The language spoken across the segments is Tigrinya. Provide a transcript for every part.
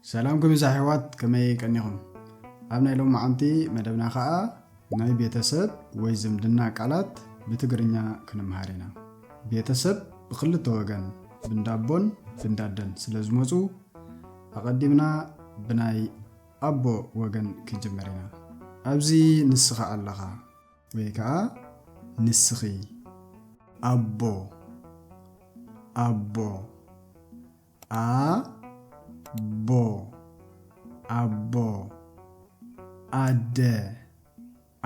ሰላምኩም ይብዛሕ ኣሕዋት፣ ከመይ ቀኒኹም? ኣብ ናይ ሎማዓንቲ መደብና ኸኣ ናይ ቤተሰብ ወይ ዝምድና ቃላት ብትግርኛ ክንምሃር ኢና። ቤተሰብ ብኽልተ ወገን፣ ብንዳቦን ብንዳደን ስለ ዝመጹ፣ ኣቐዲምና ብናይ ኣቦ ወገን ክንጅምር ኢና። ኣብዚ ንስኻ ኣለኻ ወይ ከኣ ንስኺ። ኣቦ፣ ኣቦ፣ ኣቦ፣ ኣቦ፣ ኣደ፣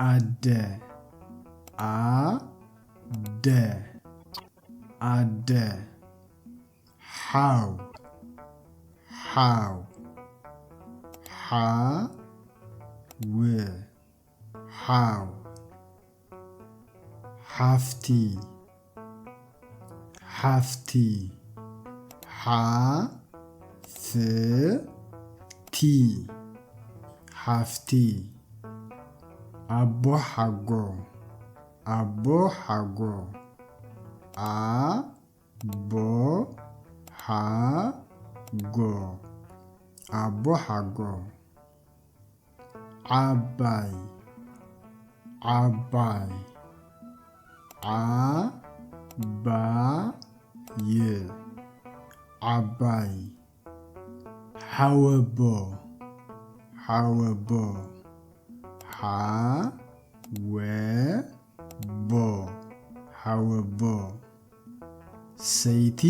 ኣደ፣ ኣደ፣ ኣደ፣ ሓው፣ ሓው፣ ሓው፣ ሓው፣ ሓፍቲ፣ ሓፍቲ፣ ሓፍቲ፣ ሓፍቲ፣ ኣቦ ሓጎ፣ ኣቦ ሓጎ፣ ኣቦ ሓጎ፣ ኣቦ ሓጎ። ዓባይ፣ ዓባይ፣ ዓባይ፣ ዓባይ። ሓወቦ፣ ሓወቦ፣ ሓወቦ፣ ሓወቦ። ሰይቲ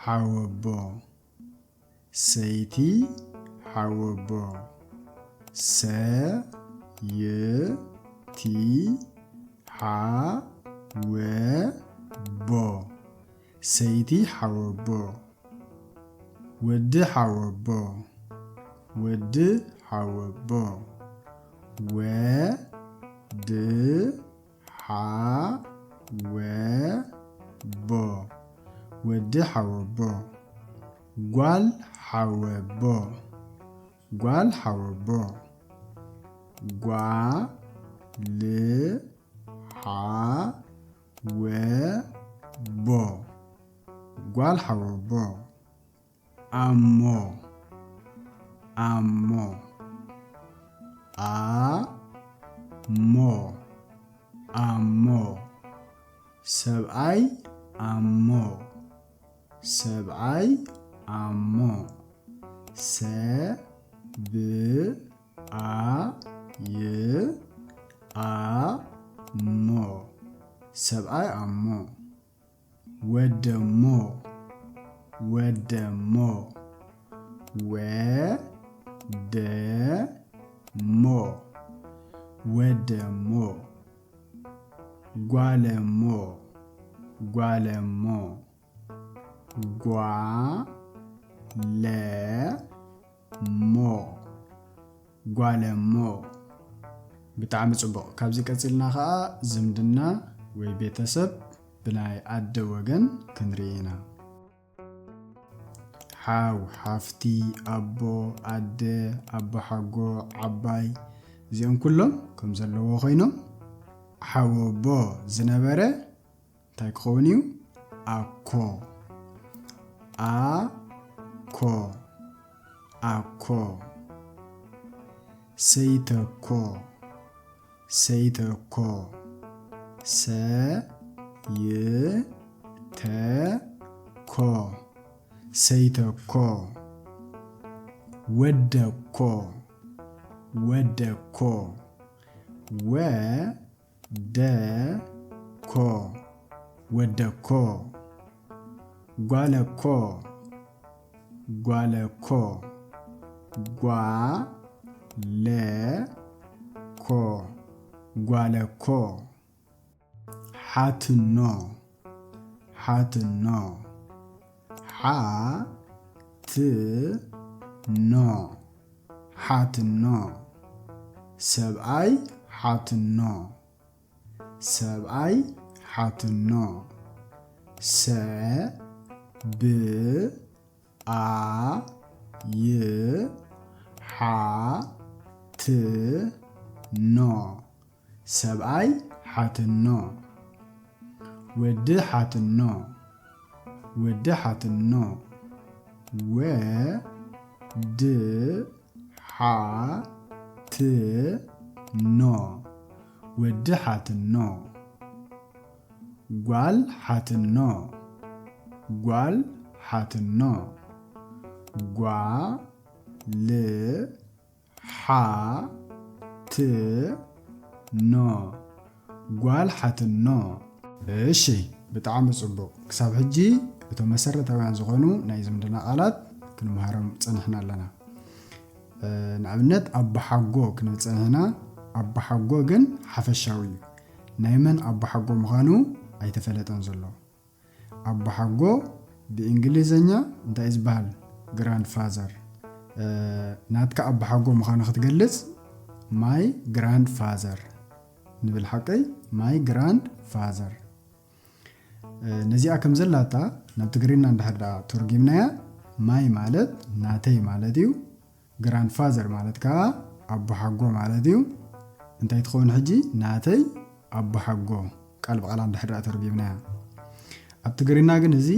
ሓወቦ፣ ሰይቲ ሓወቦ፣ ሰይቲ ሓወቦ፣ ሰይቲ ሓወቦ። ወዲ ሓወቦ፣ ወዲ ሓወቦ፣ ወዲ ሓወቦ፣ ወዲ ሓወቦ። ጓል ሓወቦ፣ ጓል ሓወቦ፣ ጓል ሓወቦ፣ ጓል ሓወቦ። ኣሞ፣ ኣሞ፣ ኣሞ፣ ኣሞ። ሰብኣይ ኣሞ፣ ሰብኣይ ኣሞ፣ ሰብኣይ ኣሞ፣ ሰብኣይ ኣሞ። ወደሞ፣ ወደሞ፣ ወደሞ፣ ወደሞ። ጓለሞ፣ ጓለሞ፣ ጓለሞ፣ ጓለሞ። ብጣዕሚ ጽቡቕ። ካብዚ ቀጺልና ኸኣ ዝምድና ወይ ቤተሰብ ብናይ ኣደ ወገን ክንርኢ ኢና። ሓው፣ ሓፍቲ፣ ኣቦ፣ ኣደ፣ ኣቦሓጎ፣ ዓባይ፣ እዚኦም ኩሎም ከም ዘለዎ ኮይኖም፣ ሓወቦ ዝነበረ እንታይ ክኸውን እዩ? ኣኮ፣ ኣኮ፣ ኣኮ። ሰይተኮ፣ ሰይተኮ፣ ሰይተኮ፣ ሰይተኮ። ወደኮ፣ ወደኮ፣ ወደኮ፣ ወደኮ። ጓለኮ፣ ጓለኮ፣ ጓለኮ፣ ጓለኮ። ሓትኖ፣ ሓትኖ፣ ሓትኖ፣ ሓትኖ። ሰብኣይ ሓትኖ፣ ሰብኣይ ሓትኖ፣ ሰብኣይ ሓትኖ፣ ሰብኣይ ሓትኖ። ወዲ ሓትኖ፣ ወዲ ሓትኖ፣ ወዲ ድ ሓ ት ኖ፣ ወዲ ሓትኖ። ጓል ሓትኖ፣ ጓል ሓትኖ። ጓ ል ሓ ት ኖ፣ ጓል ሓትኖ። እሺ፣ ብጣዕሚ ጽቡቕ። ክሳብ ሕጂ እቶም መሰረታውያን ዝኾኑ ናይ ዝምድና ቃላት ክንመሃሮም ጸኒሕና ኣለና። ንኣብነት ኣቦሓጎ ክንብል ጸኒሕና። ኣቦሓጎ ግን ሓፈሻዊ እዩ። ናይ መን ኣቦሓጎ ምዃኑ ኣይተፈለጠን ዘሎ። ኣቦሓጎ ብእንግሊዘኛ እንታይ እዩ ዝበሃል? Grandfather። ናትካ ኣቦሓጎ ምዃኑ ክትገልጽ my grandfather ንብል። ሓቀይ? My grandfather። ነዚኣ ከም ዘላታ ናብ ትግርኛ እንድሕር ደኣ ተርጒምናያ፣ my ማለት ናተይ ማለት እዩ። Grandfather ማለት ከዓ ኣቦሓጎ ማለት እዩ። እንታይ ትኸውን ሕጂ? ናተይ ኣቦሓጎ፣ ቃል ብቓል እንድሕር ደኣ ተርጒምናያ። ኣብ ትግርኛ ግን እዚ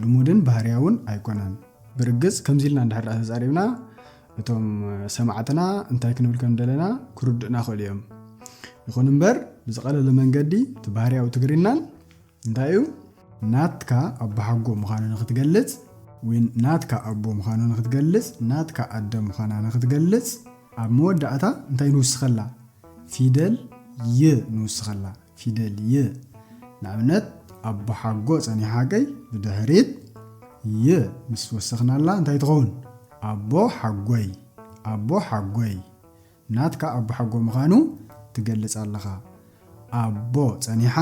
ልሙድን ባህርያውን ኣይኮነን። ብርግጽ ከምዚ ኢልና እንድሕር ደኣ ተዛሪብና፣ እቶም ሰማዕትና እንታይ ክንብል ከም ዘለና ክርድኡና ክእሉ እዮም። ይኹን እምበር ብዝቐለለ መንገዲ እቲ ባህርያዊ ትግርኛን እንታይ እዩ? ናትካ ኣቦሓጎ ምዃኑ ንክትገልጽ ወይ ናትካ ኣቦ ምዃኑ ንክትገልጽ፣ ናትካ ኣደ ምዃና ንክትገልጽ፣ ኣብ መወዳእታ እንታይ ንውስኸላ? ፊደል ይ ንውስኸላ። ፊደል ይ። ንኣብነት ኣቦሓጎ ጸኒሓ ሓቀይ፣ ብድሕሪት ይ ምስ ወሰኽናላ እንታይ ትኸውን? ኣቦ ሓጎይ። ኣቦ ሓጎይ። ናትካ ኣቦሓጎ ምዃኑ ትገልጽ ኣለኻ። ኣቦ ጸኒሓ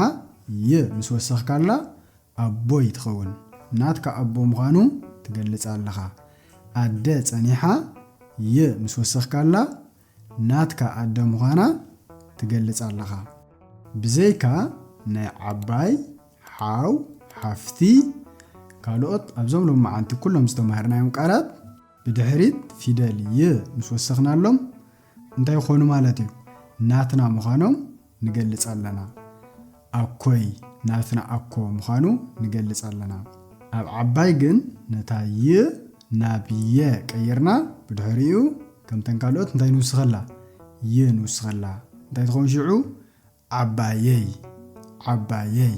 ይ ምስ ወሰኽካላ ኣቦይ ትኸውን። ናትካ ኣቦ ምዃኑ ትገልጽ ኣለኻ። ኣደ ጸኒሓ ይ ምስ ወሰኽካላ ናትካ ኣደ ምዃና ትገልጽ ኣለኻ። ብዘይካ ናይ ዓባይ፣ ሓው፣ ሓፍቲ፣ ካልኦት ኣብዞም ሎማዓንቲ ኩሎም ዝተማሃርናዮም ቃላት ብድሕሪት ፊደል ይ ምስ ወሰኽናሎም እንታይ ይኾኑ ማለት እዩ? ናትና ምዃኖም ንገልጽ ኣለና። ኣኮይ፣ ናትና ኣኮ ምዃኑ ንገልጽ ኣለና። ኣብ ዓባይ ግን ነታ ይ ናብ የ ቀይርና ብድሕሪኡ ከምተን ካልኦት እንታይ ንውስኸላ? ይ ንውስኸላ። እንታይ ትኸውን ሽዑ? ዓባየይ፣ ዓባየይ።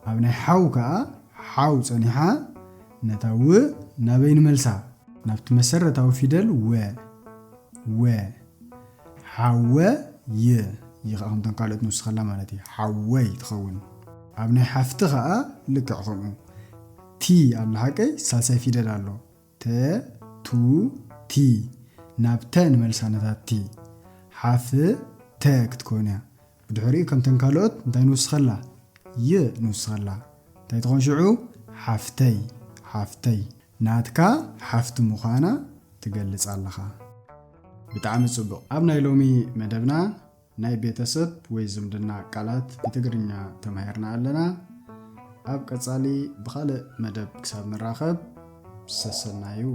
ኣብ ናይ ሓው ከኣ ሓው ጸኒሓ ነታ ው ናበይ ንመልሳ? ናብቲ መሰረታዊ ፊደል ወ። ወ። ሓወ ይ። ይ ከኣ ከምቶም ካልኦት ንውስኸላ ማለት እዩ። ሓወይ ትኸውን። ኣብ ናይ ሓፍቲ ከኣ ልክዕ ከምኡ። ቲ ኣብ ሓቀይ ሳልሳይ ፊደል ኣሎ። ተ፣ ቱ፣ ቲ። ናብ ተ ንመልሳ ነታ ቲ። ሓፍ፣ ተ ክትከውን እያ። ብድሕሪኡ ከምተን ካልኦት እንታይ ንውስኸላ? ይ ንውስኸላ። እንታይ ትኾን ሽዑ? ሓፍተይ፣ ሓፍተይ። ናትካ ሓፍቲ ምዃና ትገልጽ ኣለኻ። ብጣዕሚ ጽቡቕ። ኣብ ናይ ሎሚ መደብና ናይ ቤተሰብ ወይ ዝምድና ቃላት ብትግርኛ ተማሂርና ኣለና። ኣብ ቀጻሊ ብኻልእ መደብ ክሳብ ንራኸብ፣ ሰሰናዩ።